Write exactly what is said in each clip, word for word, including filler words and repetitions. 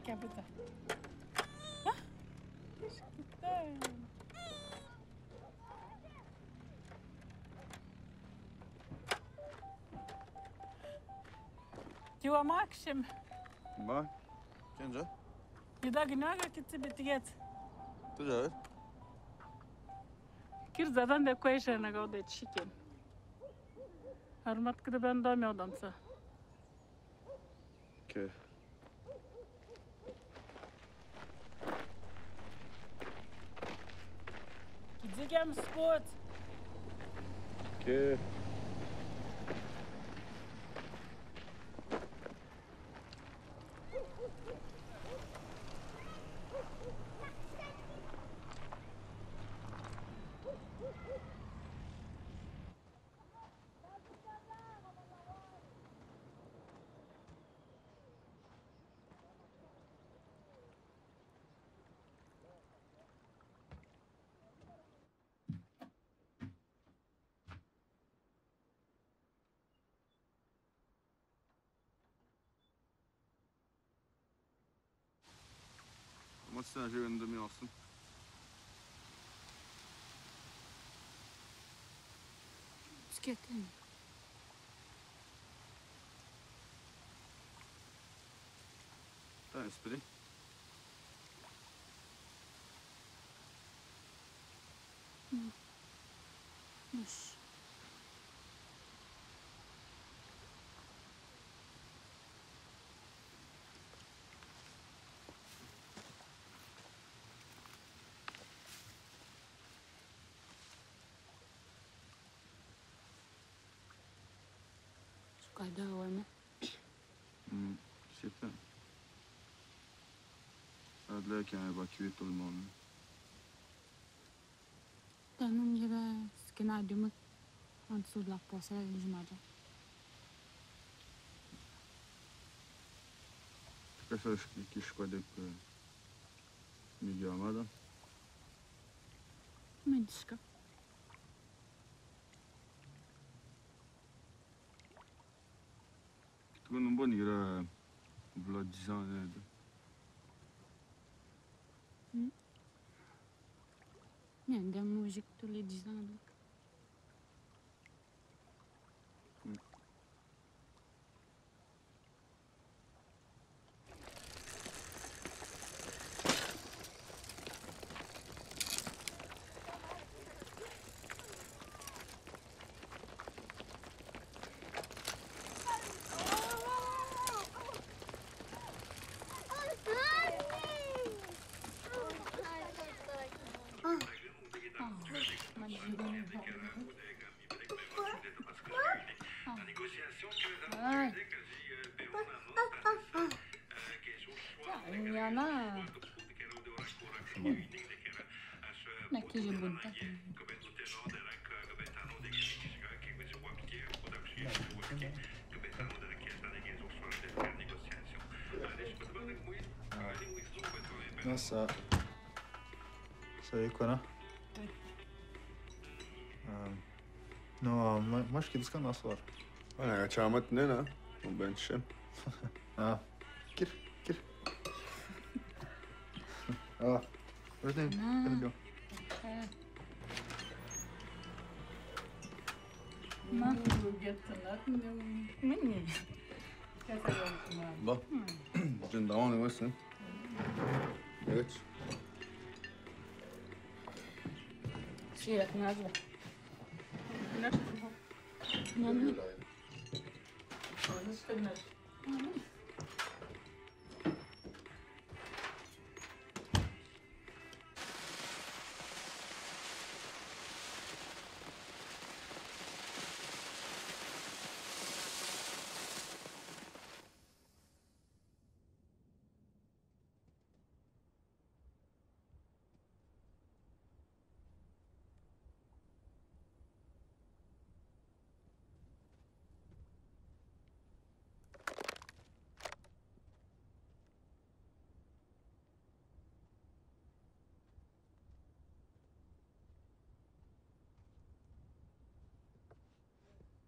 Kabuta. Ah? Escuta. Tiwa maksim. Ma? Kenja? Ida ginaga kitsi bitiget. Tuja. Kir zaten de koyşa na gaude chicken. Armat kida ben dom yodamsa. Ke. Gideceğim Scott. Ke. Ama sen şey önünde mi alsın? Tüketin. Tamam, espri. Hı. Hoş. Su kaydı hava mı? Hmm, je sais pas. Adler qui a évacué tout le monde. Tanım yere skena dümük. En dessous de la porcelaine, je m'adore. Qu'est-ce que je crois que Miguel Almada? Mendişka. Tuku numbo nira vla dizan nede. Hı? Nede mujik tu le dizan. Hı. Ai. Ai, Ana. Naquele bonito. Nossa. Sabe qual é? Ah, não, mas, mas que dos canais fora. Olha, a chama-te, né? Não bem, deixa. Ah, kir, kir. Ah, hoje tem, tem. Ma. Mini. Bon. J'ai une drone, ouais, c'est. Evet. Şey, yakın ağzı. Mami.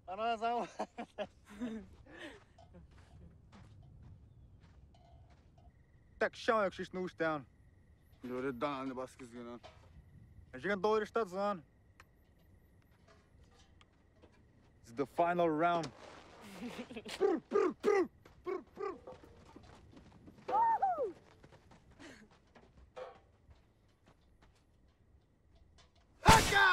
Ana, sağ ol. Tek šaman, ek šis nuustan. Jore dan ne baskis gena. Žigan dori štat zan. It's the final round. Haka!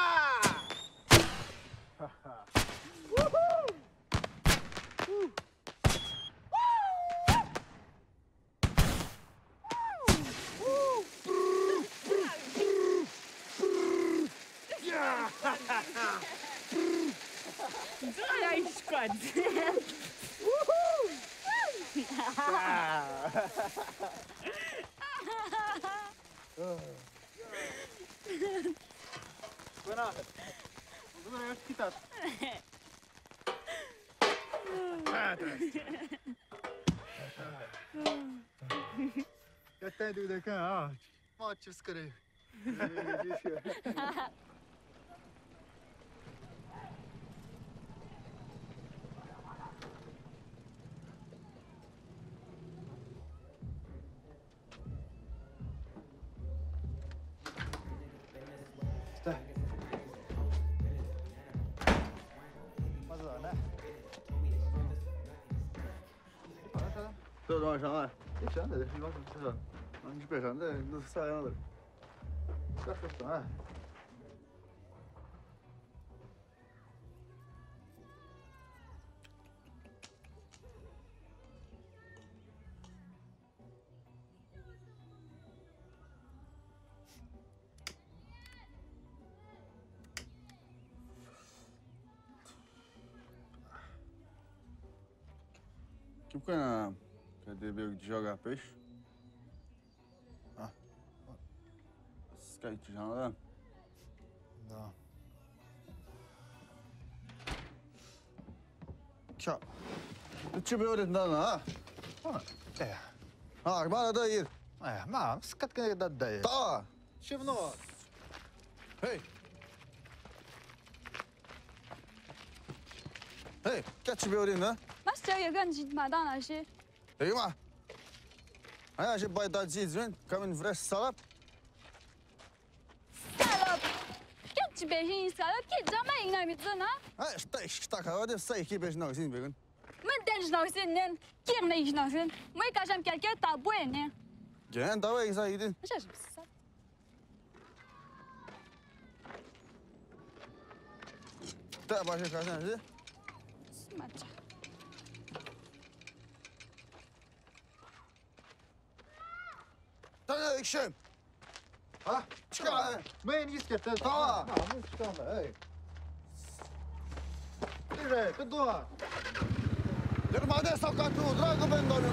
Kim kena, keda be joga peixe? Ah. Skate já não dá. Não. Tchau. Tu te viu ali, não, não? Ah, é. Ah, agora dá aí. É, mas, se cat que dá daí. Tá. Chama no. Hey. Hey, catch me, não? Mas, tchau, eu ganho de matar, não achei. Hey, ma. Ai, aje bai da zizwen, kamin vres salap. Salap. Ke ti bejin salap, ke jama ina mi zona. Ai, sta, sta ka, ode sa ki bej na zin begun. Men den na zin nen, ki na zin na zin. Mo ka jam kelke ta buen nen. Gen da we sa idin. Aje sa. Ta ba je ka zin, je. Smacha. Tane ikšem. Ha? Čka, e. Men iske te. Ta. Ha, men čka, e. Ire, te doa. Jer made so ka tu, drago bendon.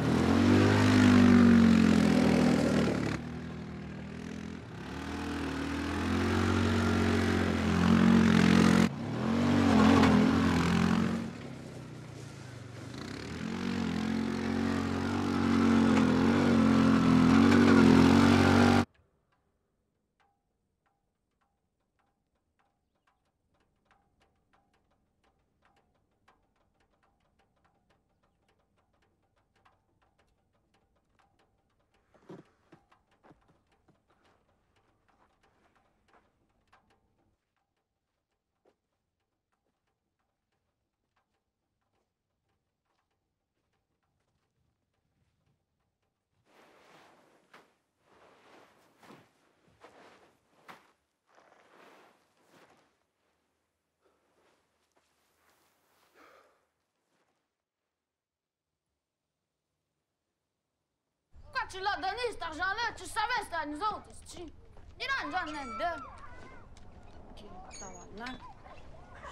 Quand tu l'as donné, cet argent-là, tu savais c'était à nous autres, esti. Ni la, ni la, ni la. Ok, attends, maintenant.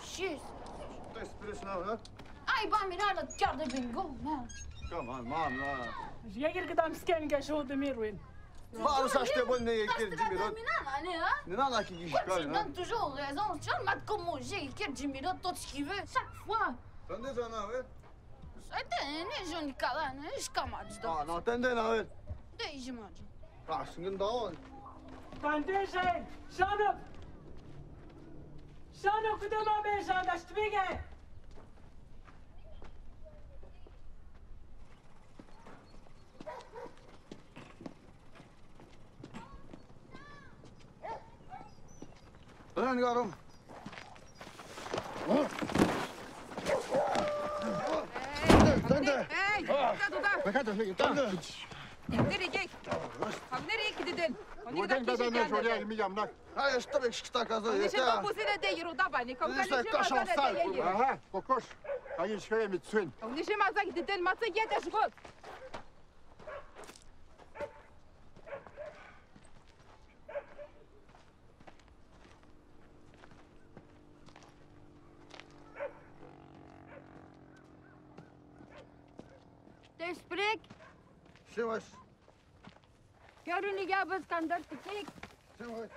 Jeez. T'es plus là, hein? Ai, ba, mira la carte de bingo, man. Come on, man, là. J'ai quelqu'un dans le scan que je veux de Mirwin. Ba, sa, je te bonne, il y a quel dix mille. Mina, là, hein? Mina, là, qui, qui, quand tu donnes toujours raison, tu vois, m'a comme j'ai, quel dix mille, tout ce qu'il veut, chaque fois. Attendez, ça, là, ouais. Ete, ne joni kala, ne jikama dida. Ah, não, tende na, we. De ijima di. Ah, singin daon. Tande, Shane. Shano. Shano, kude ma be, Shano, da stwige. Hey, hey, tuta, tuta. Toneri, toneri, toneri. Aha, kokoş. Ayi, şikâ ya mitsün. Te sprik. Şevaş. Görünüge biz kandar tikik. Şevaş.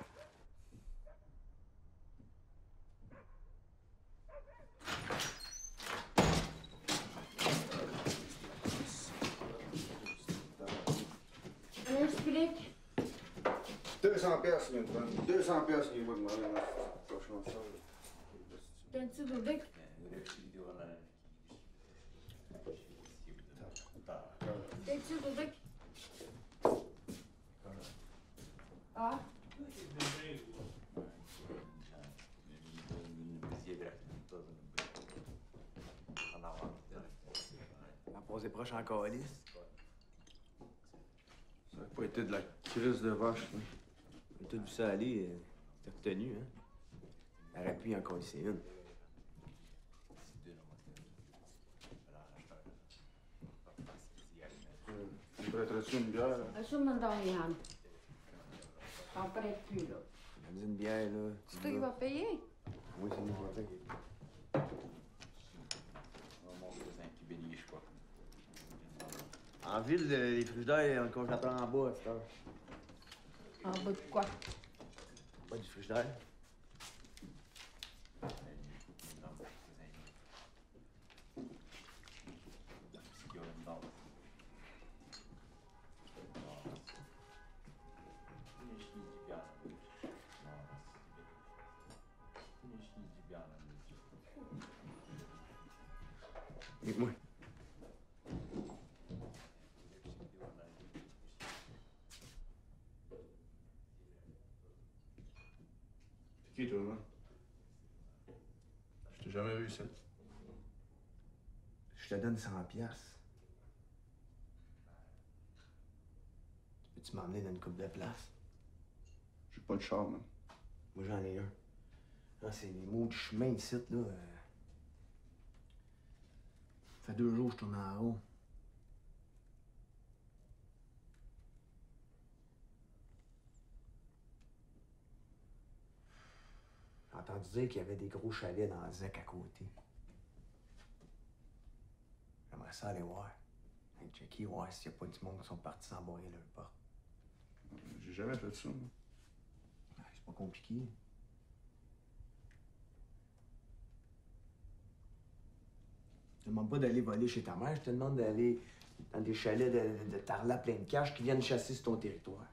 Deux cents piastres, hein. Deux cents piastres, hein. Franchement, ça. Te tsi dudik. Te tsi dudik. A. On a passé proche en calice. Ça a pas été de la crise de vache, là. On a tout vu ça aller, euh, c'était retenu, hein. On aurait pu en coller une. Hmm. Tu voudrais-tu une bière, là ? Acho mandar um ihan. Après plus, là. Donne-nous une bière, là. C'est toi qui vas payer ? Oui, c'est nous qui va payer. En ville, euh, les frigidaires, on le congélateur en bas, à cette heure. En bas de quoi ? En bas du frigidaire. T'es qui, toi, là ? Je t'ai jamais vu ici. Je te donne cent piastres. Tu peux-tu m'emmener dans une couple de places ? J'ai pas de char, man. Moi, j'en ai un. Là, c'est les maudits chemins ici, là, euh. Ça fait deux jours que je tourne en rond. J'ai entendu dire qu'il y avait des gros chalets dans le zec à côté. J'aimerais ça aller voir. Aller checker, voir s'il y a pas du monde qui sont partis sans barrer leur porte. J'ai jamais fait ça, moi. Ben, c'est pas compliqué. Je te demande pas d'aller voler chez ta mère, je te demande d'aller dans des chalets de, de, de tarlat plein de cash qui viennent chasser sur ton territoire.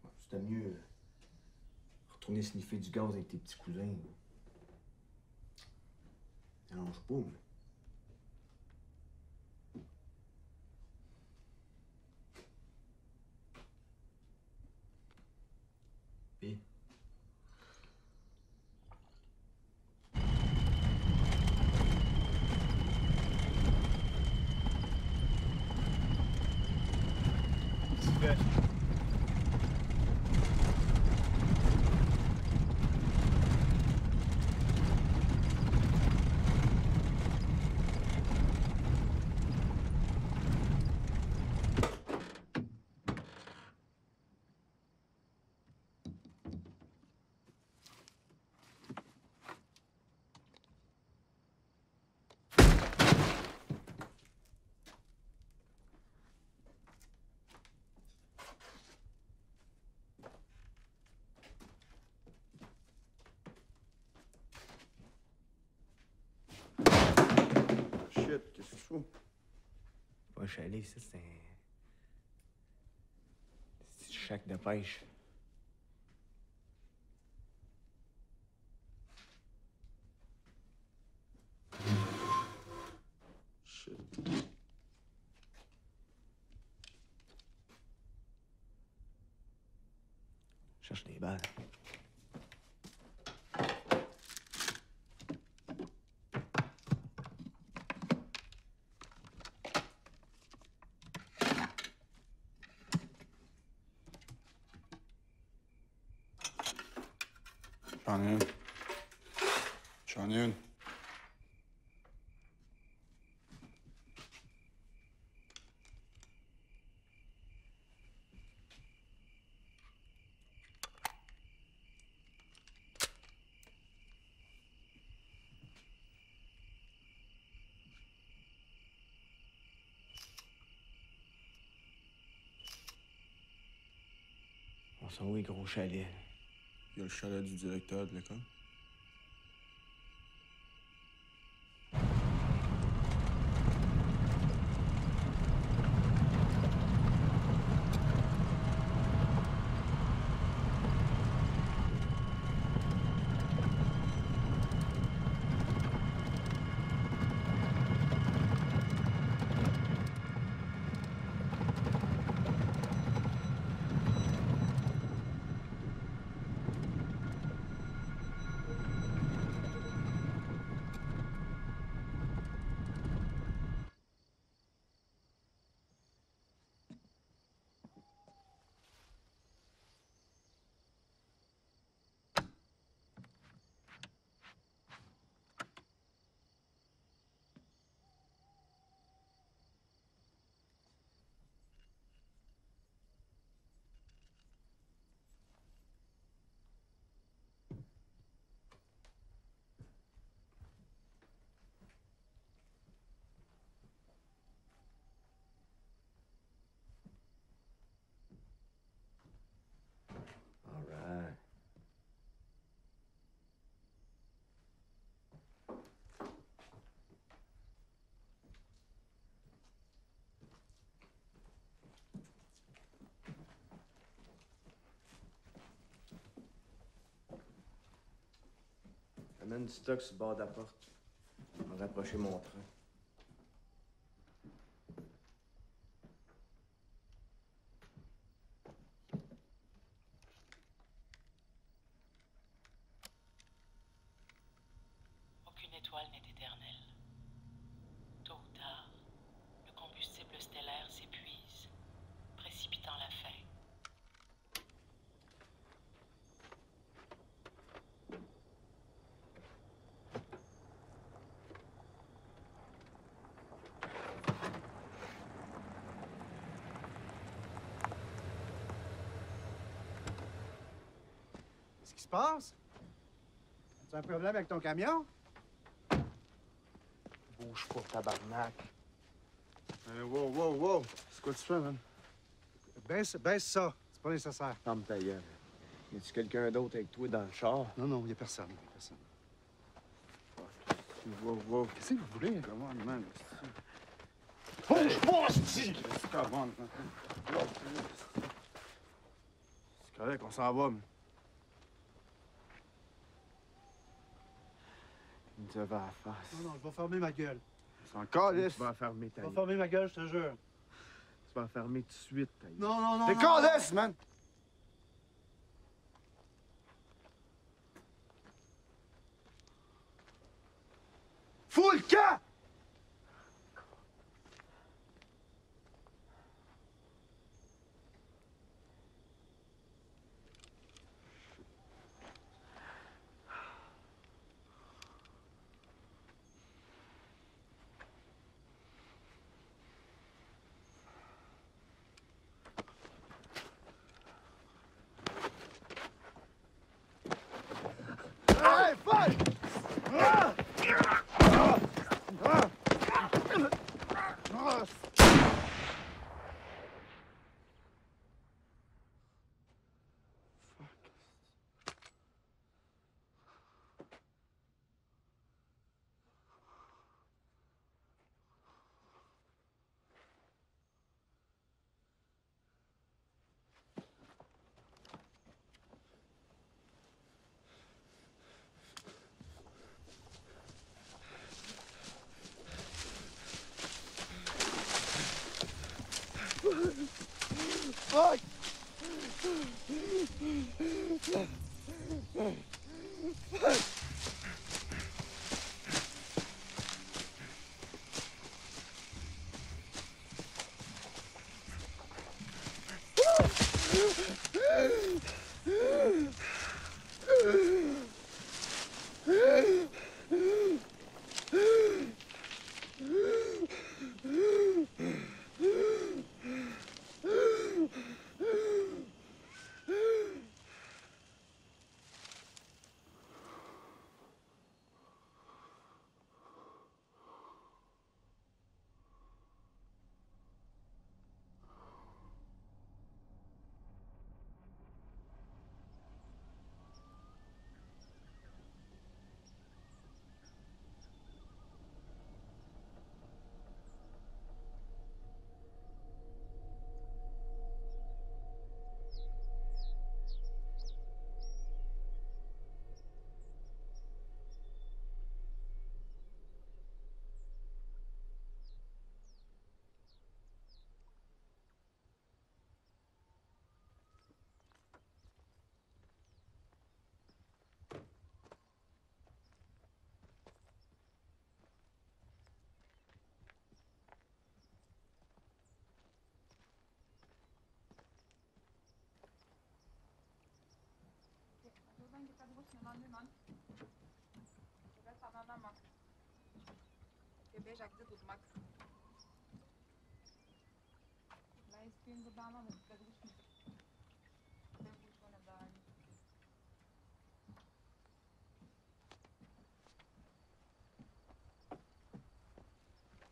Bon, c'est mieux, euh, retourner sniffer du gaz avec tes petits cousins. Arrange pas, mais. Pis. Shit, qu'est-ce que tu fous ? Pas un chalet, ça, c'est un, c'est un sac de pêche. Shit. Cherche des balles. J'en ai une. J'en ai une. On s'en va au gros chalet. Il y a le chalet du directeur de l'école. All right. Amène du stock sur le bord de la porte. On va rapprocher mon train. Aucune étoile n'est éternelle. Tôt ou tard, le combustible stellaire s'épuise, précipitant la fin. Qu'est-ce qui se passe? As-tu un problème avec ton camion? Bouge pas, tabarnak. Hey, wow, wow, wow. C'est quoi tu fais, man? Baisse, baisse ça. C'est pas nécessaire. Ferme ta gueule. Y a-tu quelqu'un d'autre avec toi dans le char? Non, non, y a personne. Y a personne. Wow, wow. Qu'est-ce que vous voulez? Come on, man. Bouge pas, hostie! Come on, man. C'est correct, on s'en va, man. Il nous avait à face. Non, non, je vais fermer ma gueule. C'est encore, là. Tu vas fermer ta gueule. Je vais fermer ma gueule, je te jure. Tu vas fermer tout de suite, ta gueule. Non, non, non, non, non. T'es con, laisse, man! Fous le camp! Hey, fuck! Fuck!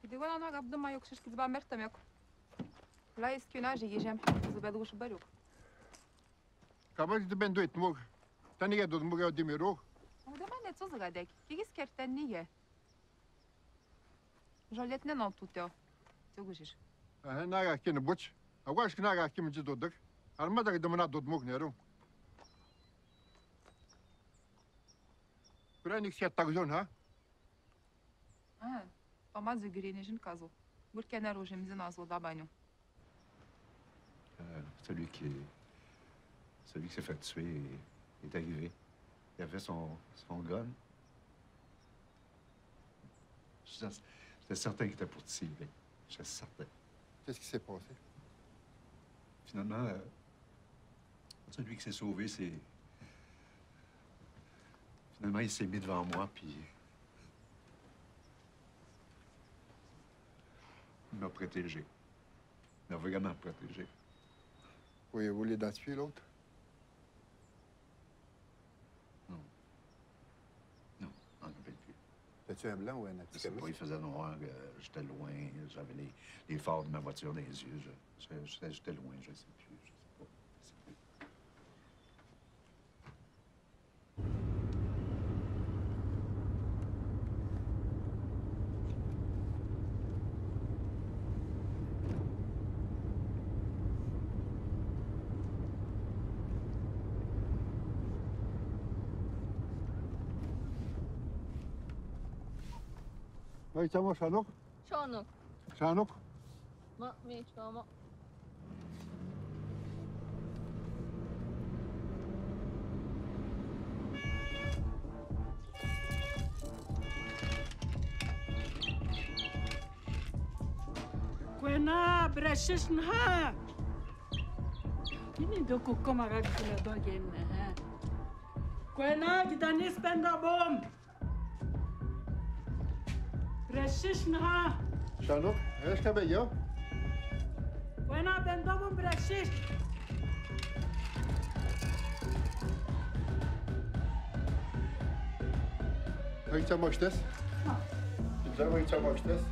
Иди гү, нана, габдым ай, укшышки, зуба мертам ёк. Лаискина же ежем, зубед гуш барюк. Кабы ти бен дуэт муг. Та ниге дод муг, я димиру. Огдема не цо загадек. Кигис кертен ниге. Жолетне но тутё. Цо гужиш. Ага, нага кин буч. А гуашки нага ким жи додык. Армадак дымына дод муг неру. Праник сет так жон, ха? А, Тома зугиринежин казу. Гуркена рожемзин азу да баню. Euh, celui qui est, celui qui s'est fait tuer est arrivé. Il avait son, son gun. J'étais, j'étais certain qu'il était pour tirer. J'étais certain. Qu'est-ce qui s'est passé? Finalement, euh, celui qui s'est sauvé, c'est, finalement, il s'est mis devant moi, puis il m'a protégé. Il m'a vraiment protégé. Pourriez-vous l'identifier, l'autre? Non. Non, je m'en rappelle plus. C'était-tu un blanc ou un Africain? Je sais pas, il faisait noir, euh, j'étais loin, j'avais les, les phares de ma voiture dans les yeux, je, je, j'étais, j'étais loin, je sais plus, je sais pas, je sais plus. Ай, чамо, шанок? Шанок. Шанок? Ма, ми чамо. Kwena, brashishna. Ini doko koma ga kula dogen, ha. Kwena, gidani spenda bom. Brashishna. Shanuk, esta bem, ó. Kwena, benda bom brashish. Oi, tamo estes? Tamo, tamo estes?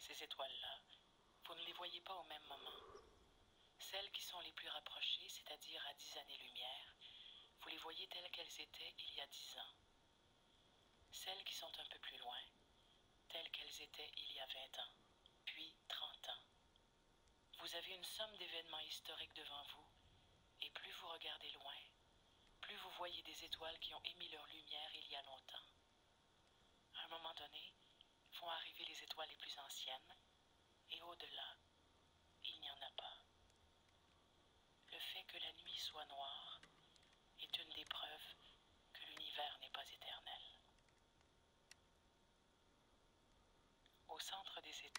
Ces étoiles-là, vous ne les voyez pas au même moment. Celles qui sont les plus rapprochées, c'est-à-dire à dix années-lumière, vous les voyez telles qu'elles étaient il y a dix ans. Celles qui sont un peu plus loin, telles qu'elles étaient il y a vingt ans, puis trente ans. Vous avez une somme d'événements historiques devant vous, et plus vous regardez loin, plus vous voyez des étoiles qui ont émis leur lumière il y a longtemps. À un moment donné, vont arriver les étoiles les plus anciennes, et au-delà, il n'y en a pas. Le fait que la nuit soit noire est une des preuves que l'univers n'est pas éternel. Au centre des étoiles.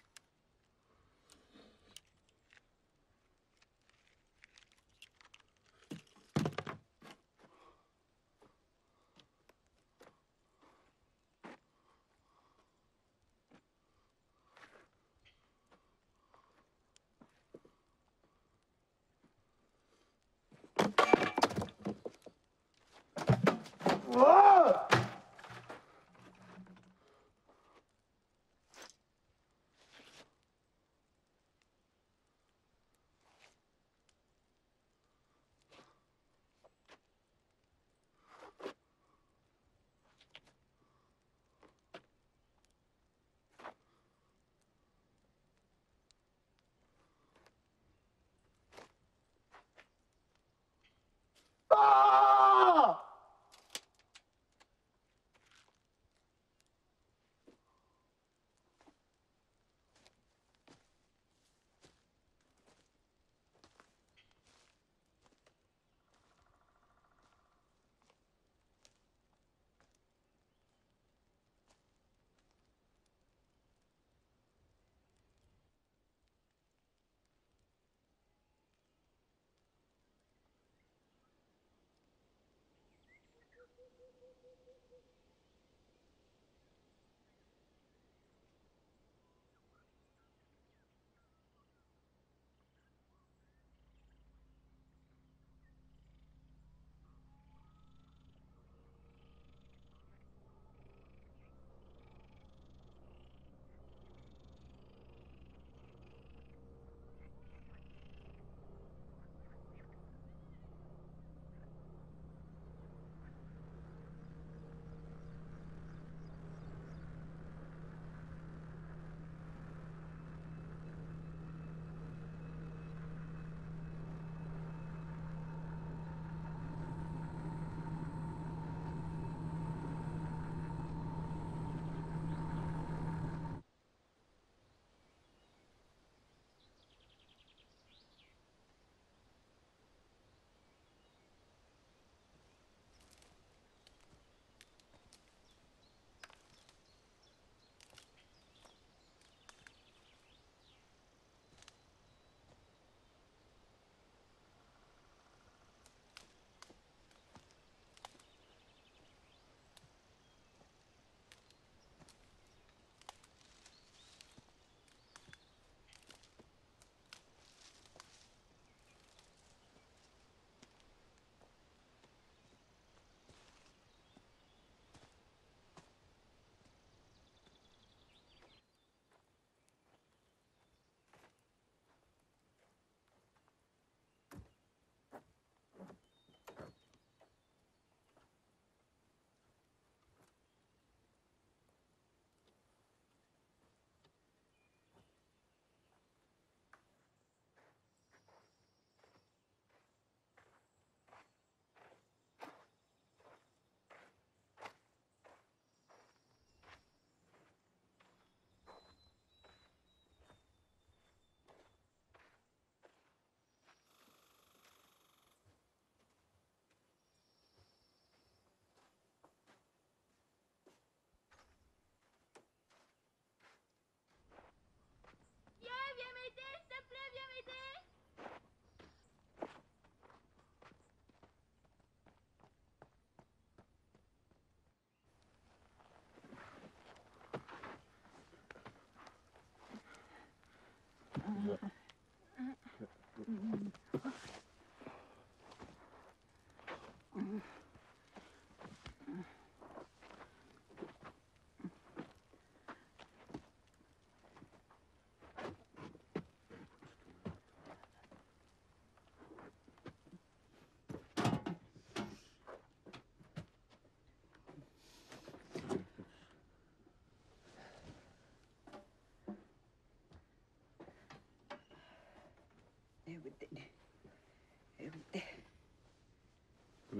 Viens, viens m'aider, s'il te plaît, viens m'aider.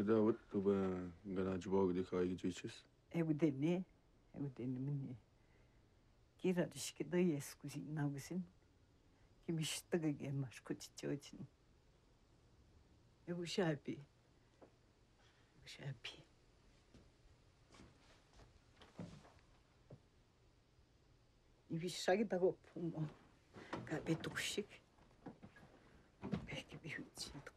Давыт, тубен гана чубог дика ай гиджичис. Эвдене, эвдене мине. Кирар шкида ес кузин, на кузин. Кимиштыгы гемаш куччочин. Эвушапи. Эвушапи. Ивишаги дагоп, умо. Кабе тушик. Беки бихучилдук.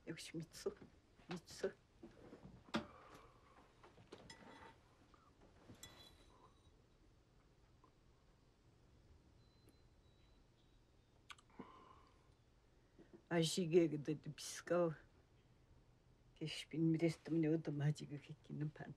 Эвш митсу, митсу. Ажиге гыдыды пискал. Кешпин мирестым не удым ажиге кекиним пан.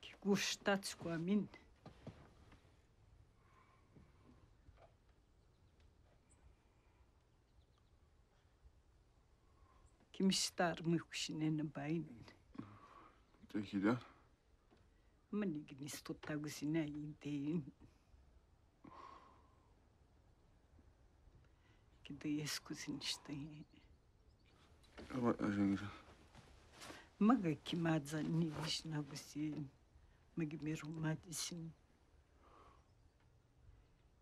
Ки гуштац куамин. Кимиштар мыхшинен байн. Тэхида. Мынигни стута гусина идеин. Кида ес кузин штай. Ава, ажангыра. Мага кимадза нигишна гусин. Маги меру мадисин.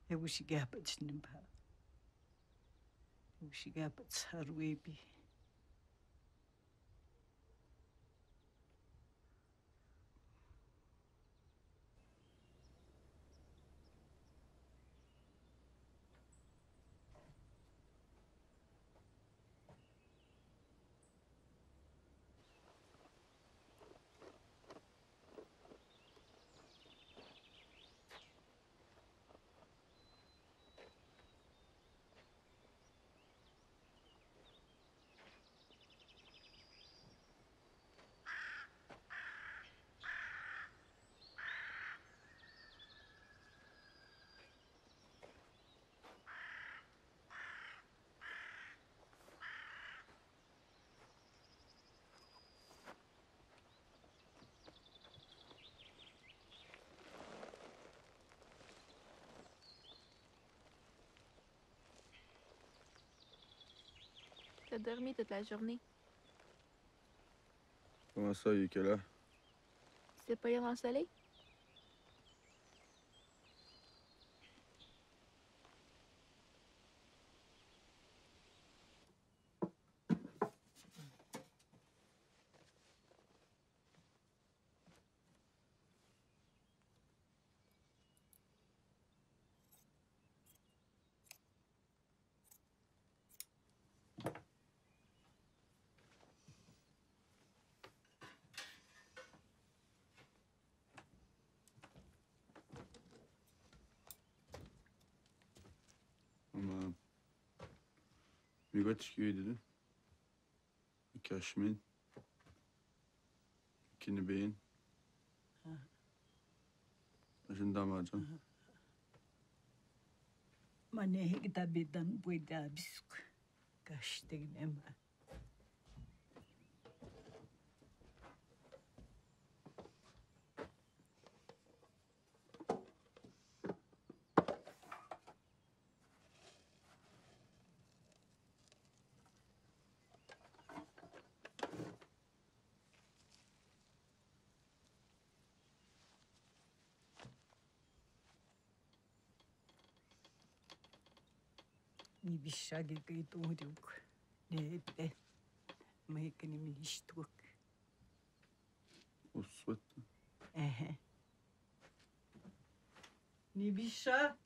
Эвушига пачним ба. Эвушига пач харуэби. T'as dormi toute la journée. Comment ça, il est quelle heure? C'est pas le soleil? Ама, мига тишкиди. Кашмин. Кини бейин. Ага. Жин дамажын. Ага. Мане хек да бедан буйда биск. Каш деген ма. Ni biša gige ituhuriuk. Nepe. Mahikini minishtuak. Uswet. Ehe. Ni biša.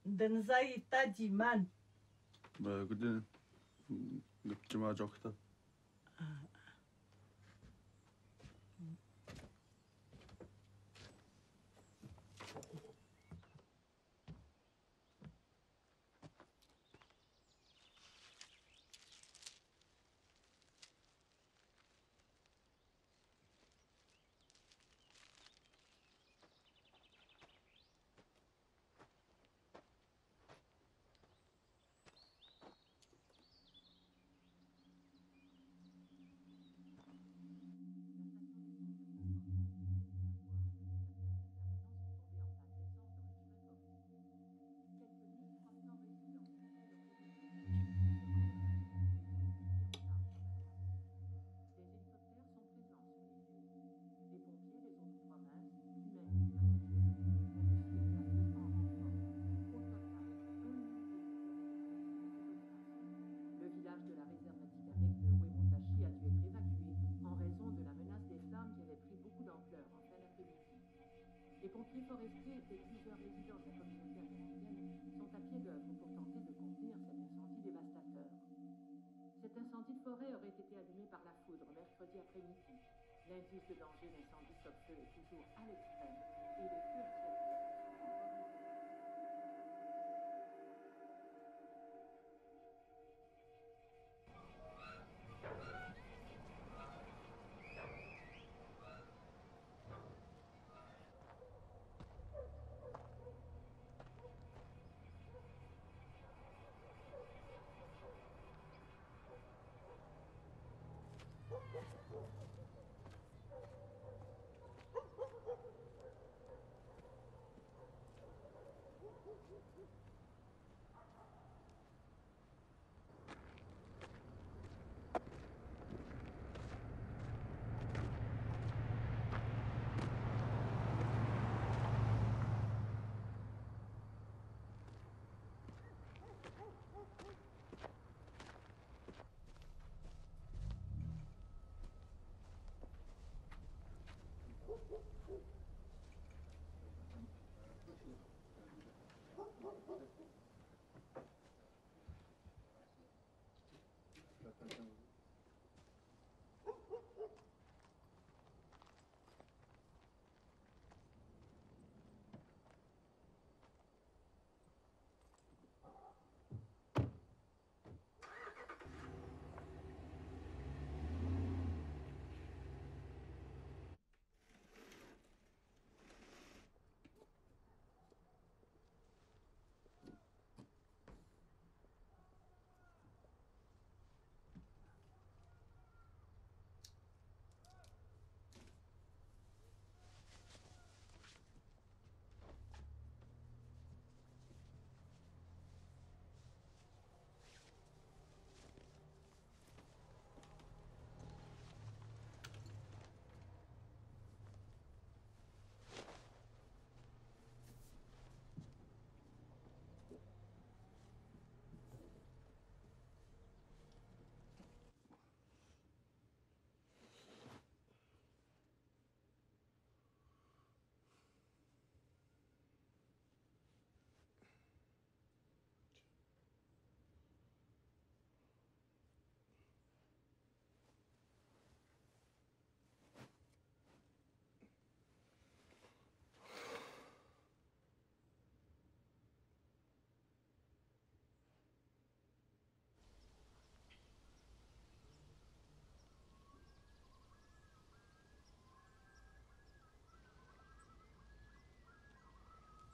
Ndenza ita diman. Ba, gudin. Gudin ma jokta. Les hélicoptères sont présents sur les lieux. Les pompiers, les autres provinces, du Maine et du Massachusetts, ont aussi été appelés en renfort. Au total, un millier de kilomètres de cette opération. Le village de la réserve Atikamekw de Wemotaci a dû être évacué en raison de la menace des flammes qui avait pris beaucoup d'ampleur en fin d'après-midi. Les pompiers forestiers et plusieurs résidents de la communauté amérindienne sont à pied d'œuvre pour tenter de contenir cet incendie dévastateur. Cet incendie de forêt aurait été allumé par la foudre mercredi après-midi. L'indice de danger d'incendie sob feu est toujours à l'extrême et les feux actuels sont encore en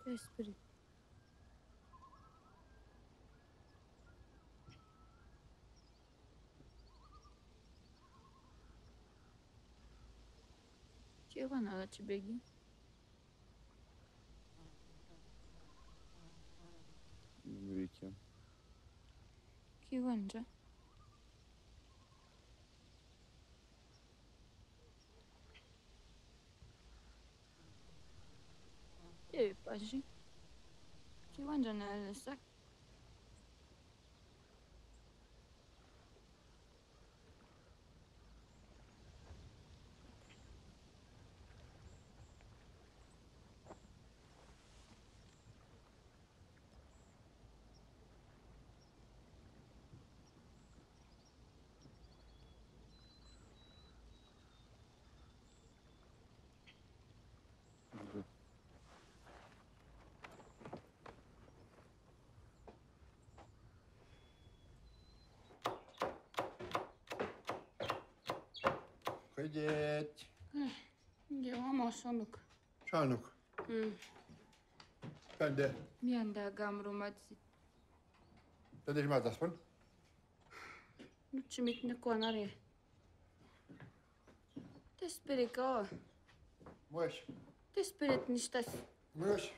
Esprit. Ki wana la tibegi? Mrika. Ki wanja? E, paji. Ki wanja na le sac. Bridget. Eh, nge wa mo sonuk. Sonuk. Mm. Kande. Mi anda gamro matsi. Tande si matas pon. Nu tsi mit ne kwanare. Te spirit ko. Moes. Te spirit nistas. Moes.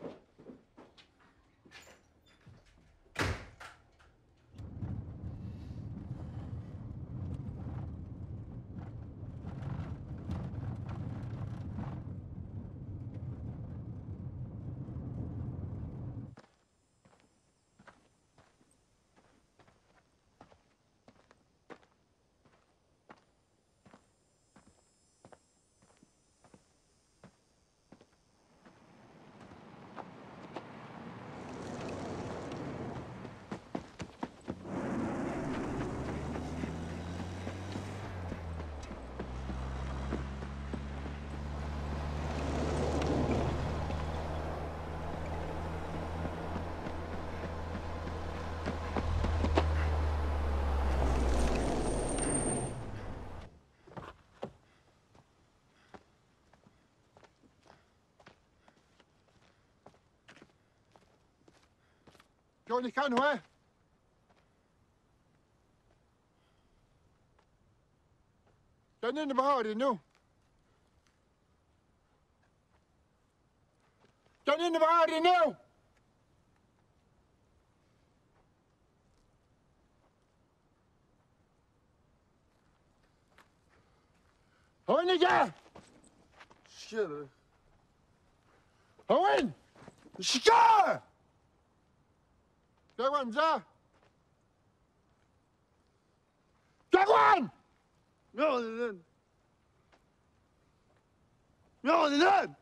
Johnny Kanu, eh? Johnny Bahari, no? Johnny Bahari, no? Hawin ja! Shit. Hawin! Shit! Kekwan ja! Kekwan! No, no, no. No, no, no.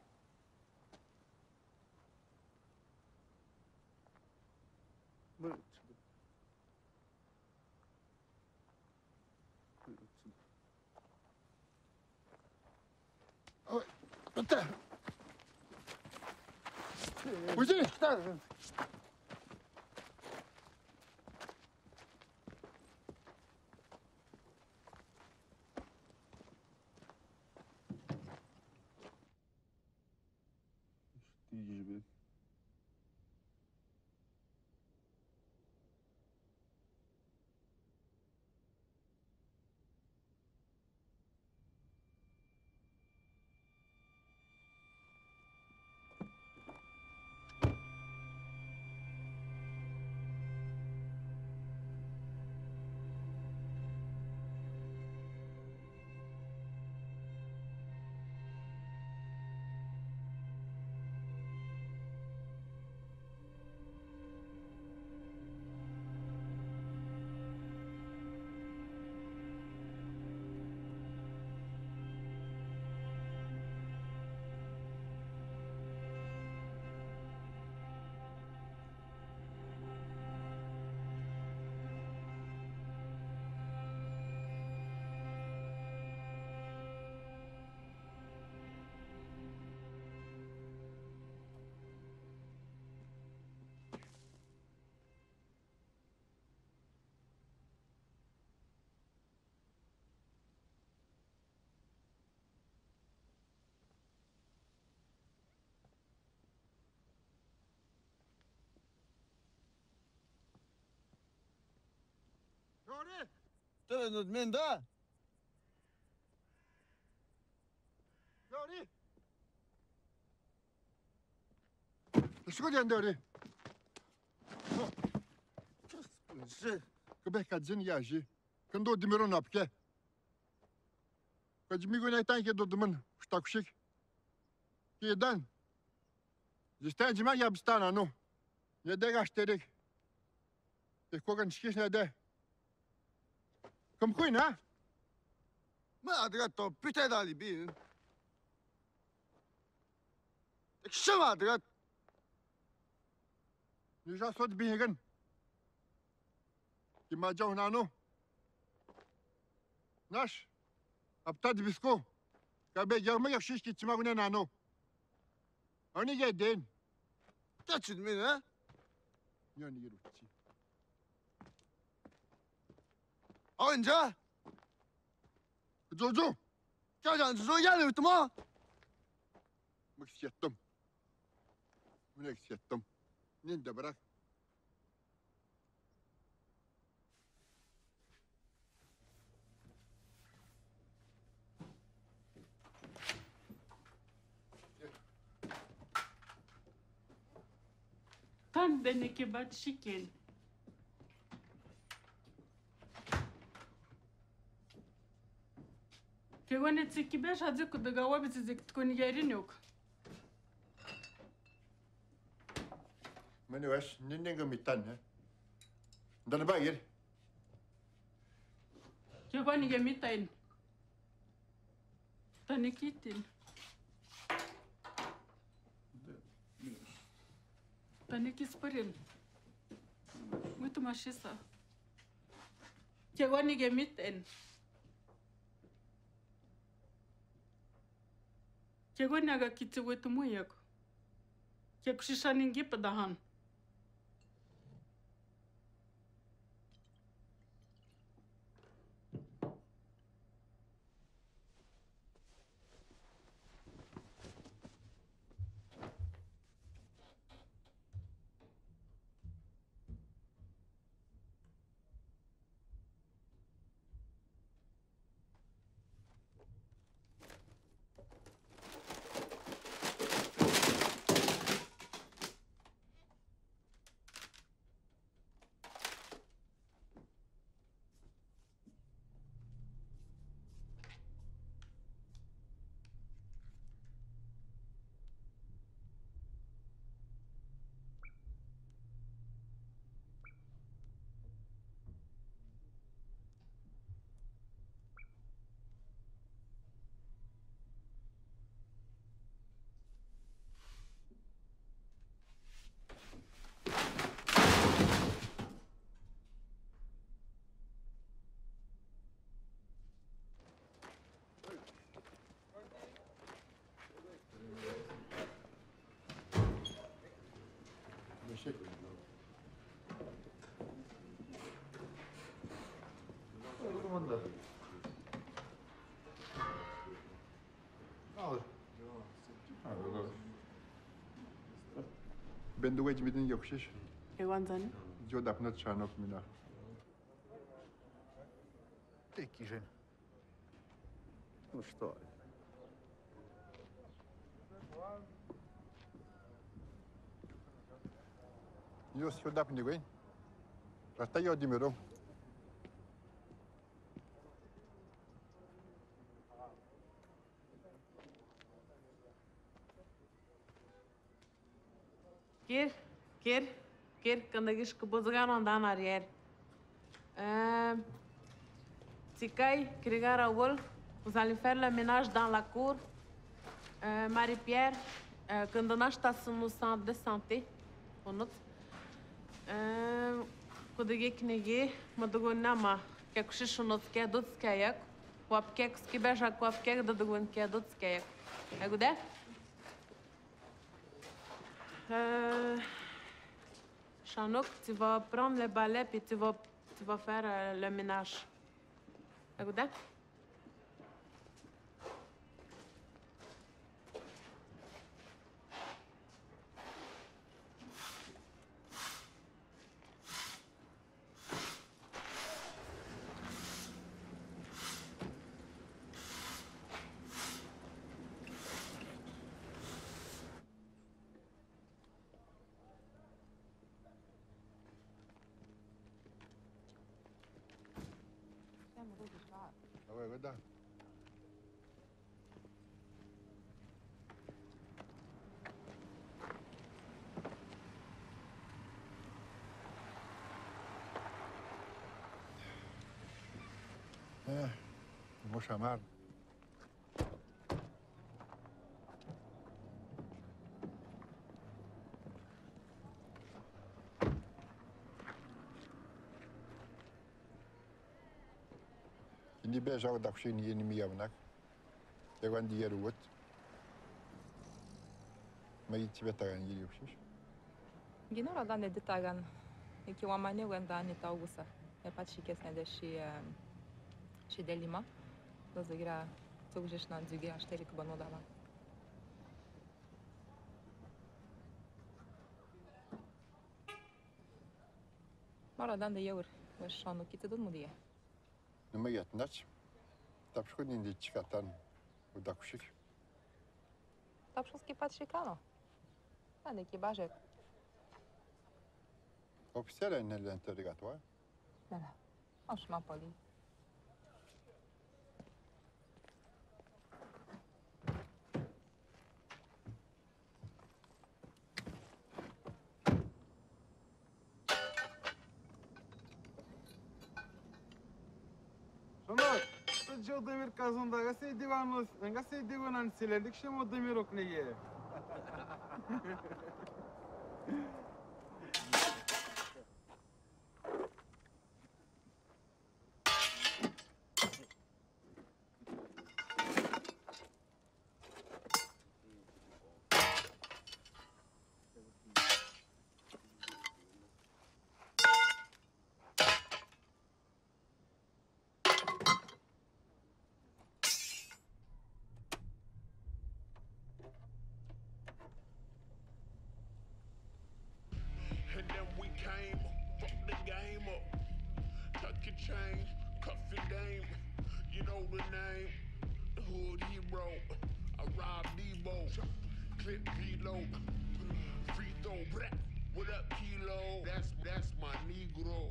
Jori! Tele no menda. Jori! Escucha, Jori. Ke beka jin yaji. Kando dimiro napke. Ka jimi gu na itan ke do duman, sta kushik. Ke dan. Jistan jima ya bistana no. Ya de gasterik. Ke ko kan shkish na de. Kam kuina? Ma adra to pite dali bin. Tek shama adra. Ni ja sot bin gan. Ki ma jaw nano. Nash. Apta dibisko. Ka be jaw ma yakshish ki tima gune nano. Ani ge den. Taçin min ha? Yani yürütçi. Awinca. Jojo. Tja, tja, zo yale utuma. Mekisiatom. Mekisiatom. Ninda barak. Tan dene ke bat shiken. Ke gone tsi ke besha zi kuduga wa bi tsi zi kutukoni gari nyok. Mene wes, nini nga mitan, eh? Ndana ba gari. Ke gone nga mitan. Tani kitin. Tani kisporin. Muito machista. Ke gone nga mitan. Ke gone nga kiti wetu muyek. Ke kushisha ningi pedahan. Бен дугай жимитин ёкшиш. Эван зани? Жо дапнат шанок мина. Ты кижен. Ну что? Ё сюда пнигой. Растаё димеро. Кир, кир, кир, кындыгышка бузган ондан арьер. Э, Тикай, Кригара Вол, vous allez faire le ménage dans la cour. Э, Мари-Пьер, э, кындынаш та сыну сан де санте. Унут. Э, кудыги книги, мадугун нама, кекши шунут ке, дут ке як. Куап кек, скибежа куап кек, дудугун ке, дут ке як. Эгуде? Euh, Shannock, tu vas prendre le balai, puis tu vas, tu vas faire, euh, le ménage. Эгуде? Давай, вода. Э, мошамар. Indi be zao dakshi ni yeni mi yamnak. Yawan di yaruwot. Ma yiti betagan yiri ukshish. Gino radan ne ditagan. Iki wamane wenda ni taugusa. E pat shikes ne de shi, eh, shi delima. Dozo gira Sou Jesus na nzuge a steri ke bano dama. Mara dan de yaur, wes šanu kite don mudia. Numa yatnač. Tapško nindi čikatan, u dakušik. Tapško ski pat šikano. Ande ki bažek. Opisela ne l'interrogatoire. Nela. Oš ma poli. Шонок, тот же Одомир казонда, га сей диван ос, га сей диван ан селендик шем Одомир окнеге. And then we came, fuck the game up. Tuck your chain, cuff your dame. You know the name. Hood hero. I rob Debo. Clip reload. Free throw. Blah. What up, Kilo? That's, that's my Negro.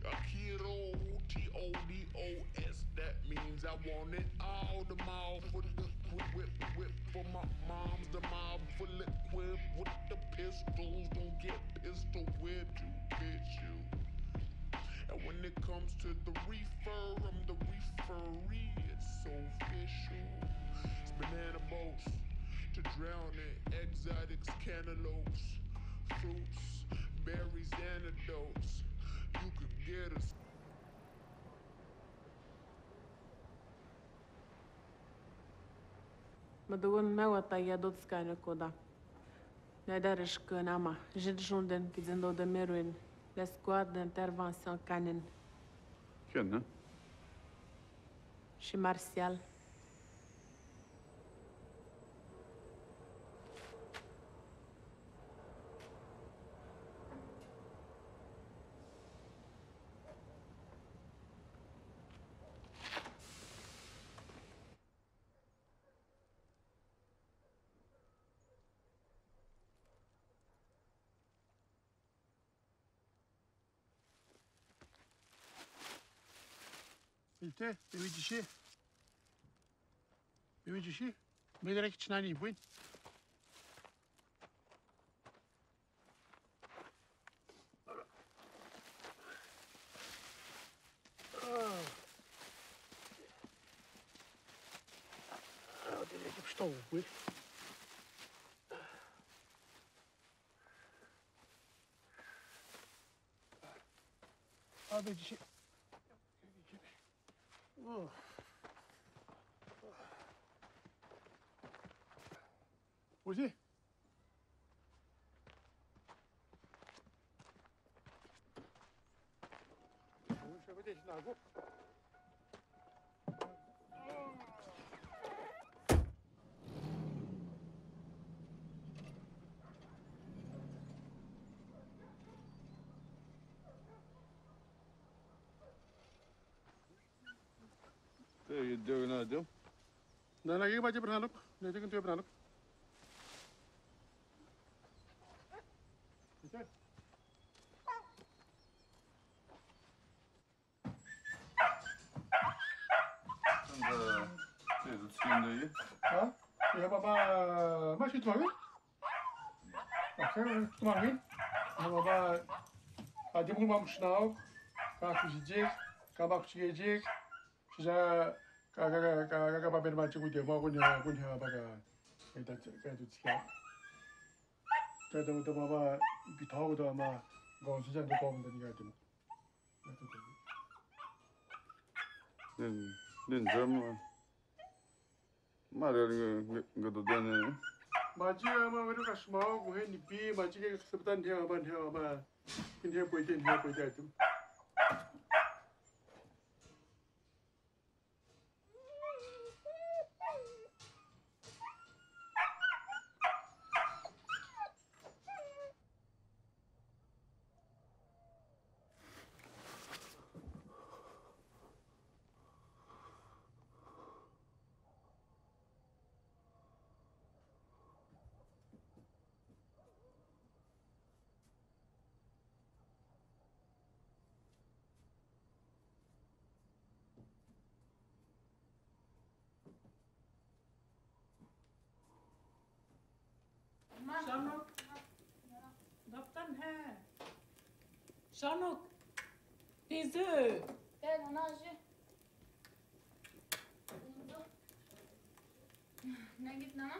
Akiro, T O D O S, that means I want it all. The mall full of whip, whip, whip for my moms. The mob full of whip with the pistols. Don't get pistol whipped, you bitch, you. And when it comes to the reefer, I'm the referee. It's official. It's banana boats to drown in exotics, cantaloupes, fruits, berries, antidotes. You could get us. Madogon me wata ya dot skane koda. Ne dare shkana ma, jid junden ki zendo de meruin, l'escouade d'intervention kanen. Ken, hein? Shi Martial. Ite, bebi dişi. Bebi dişi. Mederek içine ani buin. Ozi. Te, e deu na deu. Na, na, ke ba je pernaluk. Na, je kan tu pernaluk. Ite. Anda, te, tu skin de. Ha? Ya, baba, ma shi tu, ha? Ake, tu mangin. Mo ba, a, de mo ba mo shnau. Ka ku jijik, ka ba ku jijik. Sija, ka, ka, ka, ka, ka, ka ba ber ma chiku de, mo ku nya, ku nya ba ka. Ka ta, ka tu tia. Ka ta, ta ma ba, bi ta ku ta ma, ga on sija ndo ko mo ta ni ka de mo. Ka tu ta. Den, den jam. Mare nga, nga, nga dodane. Maji ama wero ka shmao, mo he ni bi, maji ke ka septan dia, ama, dia, ama. Kin dia poite, dia poite atum. Jeannot, tes œufs. Tiens, on a un jus. Nagit nana.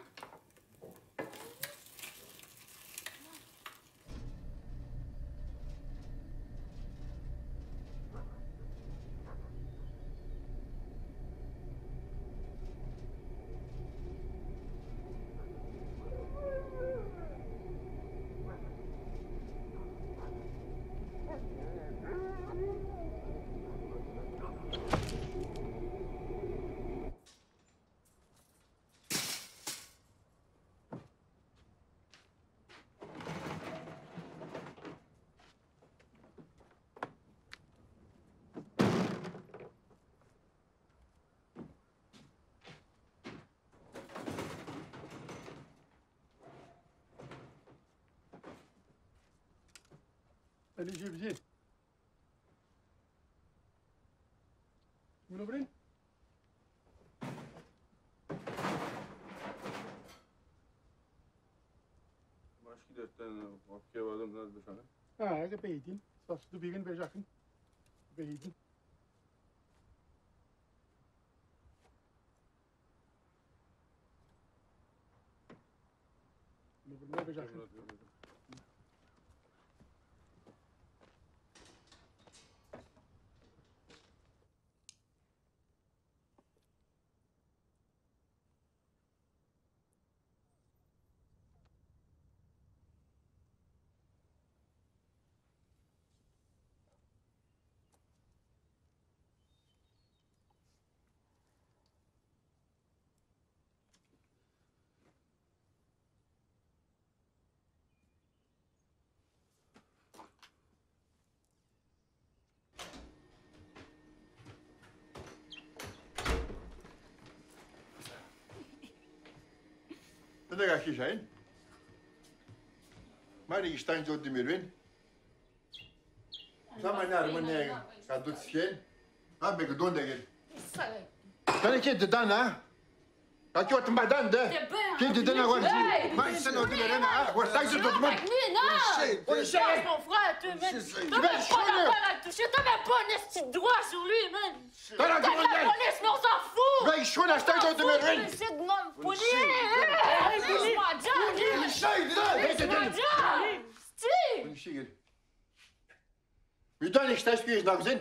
Allez, je viens. Vous l'ouvrez ? Başka dertten, okey, vardım, biraz bir şey. Ha, ke peytin. Sas tu bigin bejakin. Peytin. Tene ga ki sain. Mari ki stan jo di merwen. Sa mani armani ka dut sien. Ka be ka don degel. Tene ki dedan, ha? Ka ki ot mbadan de. Ki dedan a wan. Hey! Ma sen o di merwen, ha? Wa sa ki dut man. Mon frère, tu, mais, t'as même pas la balle à toucher, t'as même pas un esti de doigt sur lui, man. T'as la police, mais on s'en fout. Ven, shona, sta jo de merin. C'est de mon poulet. Laisse-moi dire. Laisse-moi dire. Steve. Ven, shona, sta jo de merin.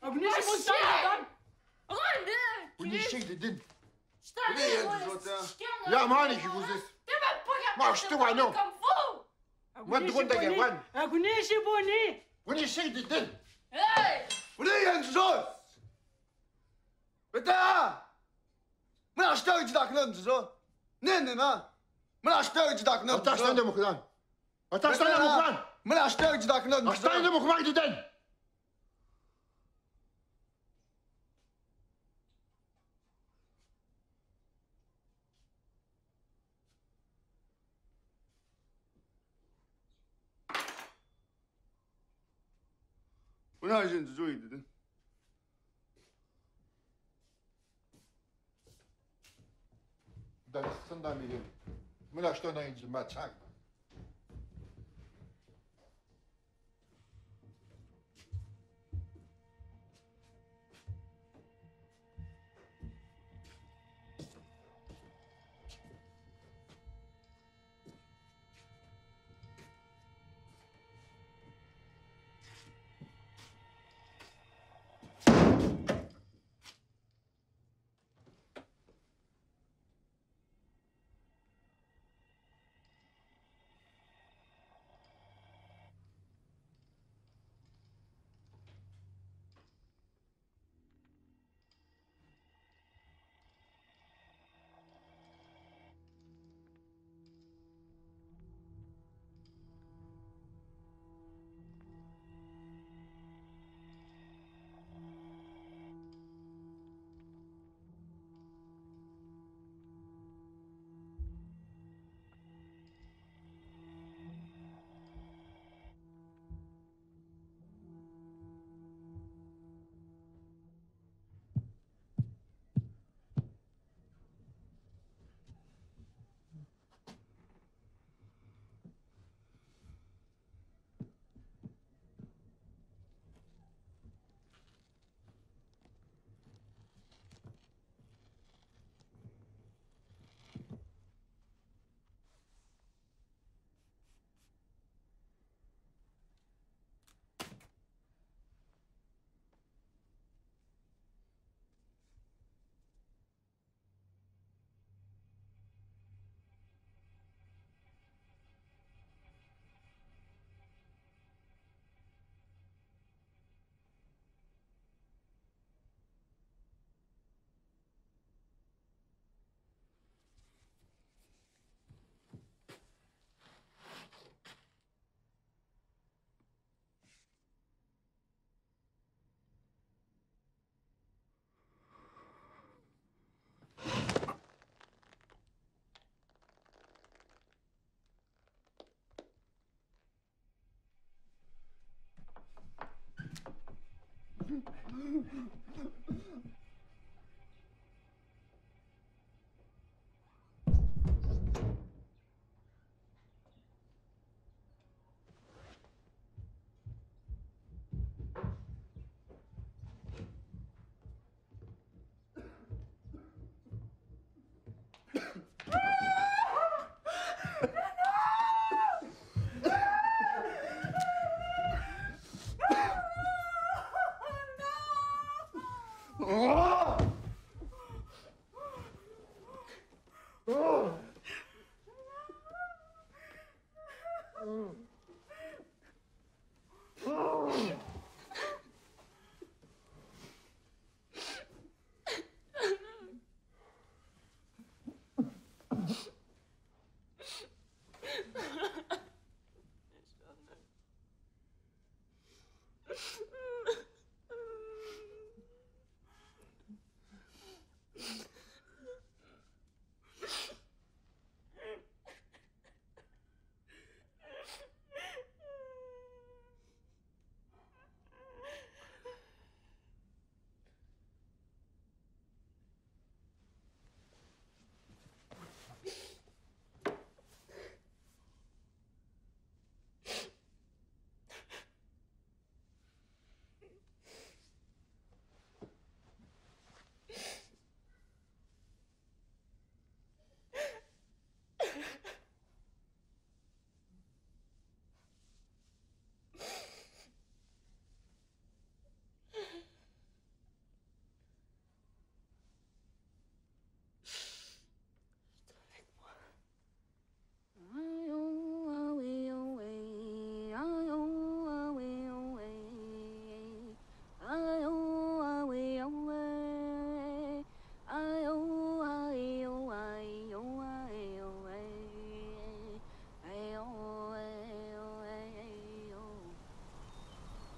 Aguni, shona, sta jo de merin. Aguni, shona, sta jo de merin. Ya, mani, ki kuzes. Ma, shtu, wa, no. Ma, tu konta ke wan. Aguni, shibuni. Aguni, shididin. Hey! Aguni, yan Jizos. Beta! Mwana ashtawi jidak nan Jizos. Ne, ne, na. Mwana ashtawi jidak nan Jizos. Ata ashtawi de mukran. Ata ashtawi de mukran. Mwana ashtawi jidak nan Jizos. Ashtawi de mukran diden. Mwana ashtawi jidak nan Jizos. Dan sanda mi gel. Mwana ashtawi nan Jizos ma chak.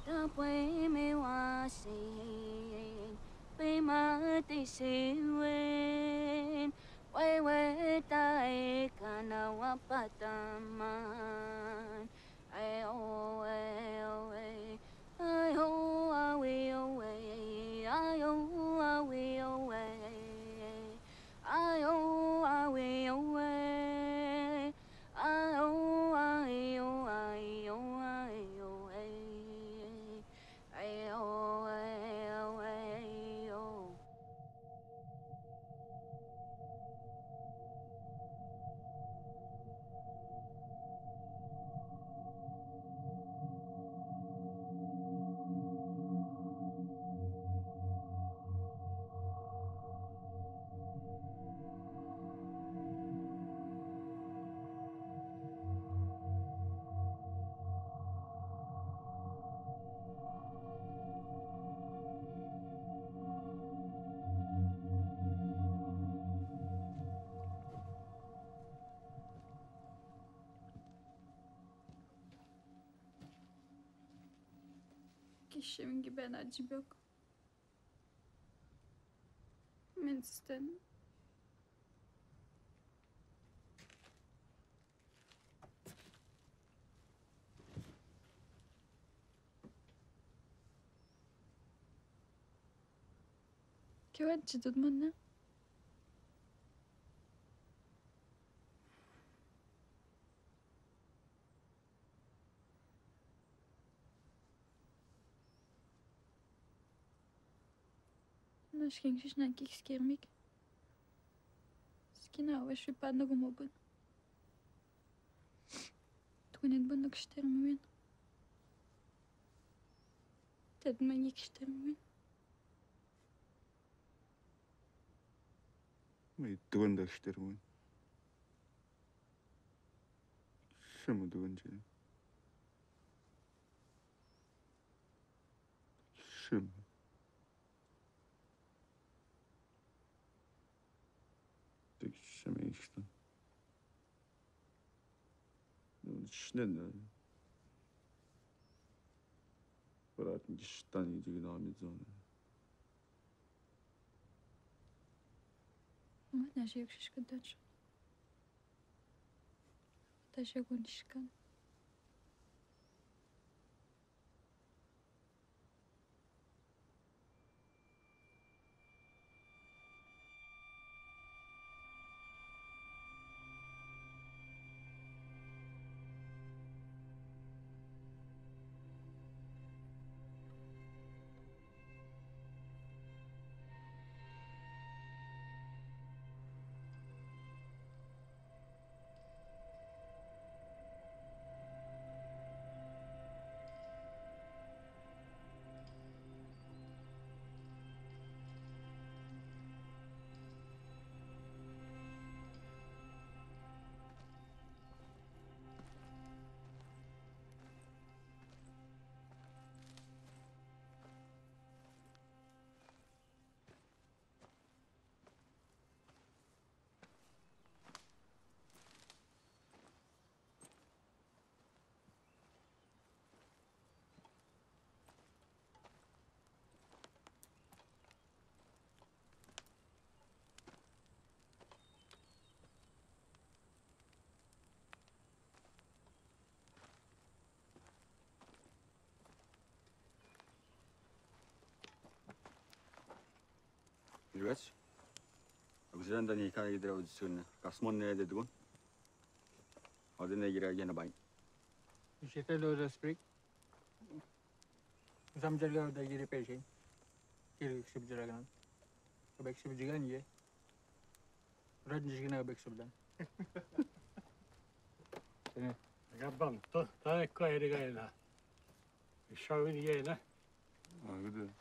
Tapwe me wasin, pe mate sewen, wewe tae kana wapataman. Ai o, ai o, ai. Ai o, a wi o, ai. Ai o, a wi o, ai. Ai o, a wi o, ai. Ai o, ai o, ai o, ai o, ai. Ai o, ai o, ai o. Kishim gi bena djibok. Min siten. Ke wa djidud mana? Nashkin shisnan kik skirmik. Skina wa shupa nogumobun. Tukunin bun nok shtermwin. Ted mani kshtermwin. Mi tuanda shtermwin. Shemu tuanda. Shemu. Tek shemu ishtan. Shnen. Bırak ishtan yiyecek namı zonu. Ama ne şey yok şişkin dönüş. Taşa konuşkan. Iwes. Aku sira ndani ka gidra utsuna. Kasmon ne de dugun. Ode ne gira gena bai. Ishete lo respect. Zam jarga da giri pesin. Kiri sib jarga nan. Kabek sib jigan ye. Rad jigan kabek sib dan. Gabang to ta ko eri ga ena. Shawin ye na. Ah, good.